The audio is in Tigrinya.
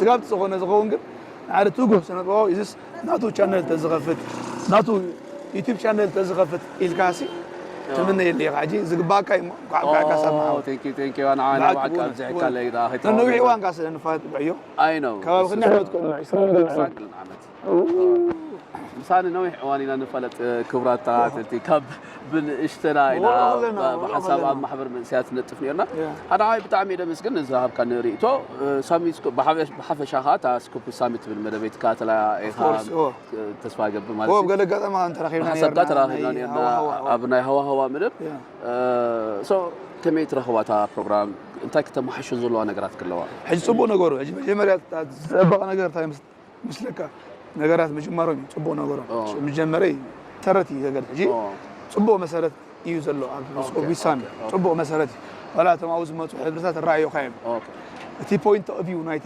ስጋብ ዝኾነ ዝኸውን ግን ሓደ ትጉህ ስነ ጥበባዊ ኢዝስ ናቱ ቻነል ተዝኸፍት ናቱ ዩቲብ ቻነል ተዝኸፍት ኢልካሲ ትምነየሉ ኢኻ። ሕጂ ዝግባእካ እዩ እሞ፣ እንኳዕ እንኳዕ ካሳ መሓወ። Thank you, thank you. ኣነ ብሓቂ ብሓቂ ብእውነት፣ ኣብዚ ብእውነት። ሕካለይ ዳ ነዊሕ እዋን ካስ ንፋለጥ ብዕዮ ኣይ ነው ከባቢ ክንደይ ዓመት ኮይኑ? ዕስራን ገለ ዓመት። ዓመት። ምሳሌ ነዊሕ እዋን ኢና ንፈለጥ ክቡራት ተኸታተልቲ ካብ ብንእሽተና ኢና ወላ ከለና፣ ወላ ብሓሳብ ኣብ ከለና። ማሕበር መንእሰያት ነጥፍ ነርና። ያ። ሓደ ዓይ ብጣዕሚ ደመስግን ንዝሃብካኒ ርእቶ ሳሚት ብሓፈሻ ከዓ እታ ስኩፕ ሳሚት ትብል መደበይ ትከታተላ ኢኻ Of course, ኦ። ተስፋ ገብር ማለት ኦ እዩ። ገለ ኣጋጣሚ እንተ ረኺብና ብሓሳብካ ነርና፣ ተራኺብና ናይ ነርና ሃዋ ሃዋ። ኣብ ናይ ሃዋ ሃዋ መደብ ያ። ሶ ከመይ ትረኽባ እታ ፕሮግራም እንታይ ክተመሓሾ ዘለዋ ነገራት ክለዋ ሕጂ ፅቡቅ ነገሩ ሕጂ መጀመርያ ዝፀበቐ ነገር እንታይ ምስ- ምስለካ ነገራት ምጅማሮም እዩ ፅቡቅ ነገሮም ኦ። ምጀመረ እዩ ተረት እዩ ዘገድ ሕጂ ኦ። ፅቡቅ መሰረት እዩ ዘሎ ኣብ ስኮፕ ዊሳሚ ኦኬ። ፅቡቅ መሰረት እዩ ዋላ እቶም ኣብኡ ዝመፁ ሕብርታት ራእዮካ እዮም ኦኬ እቲ point of view ናይታ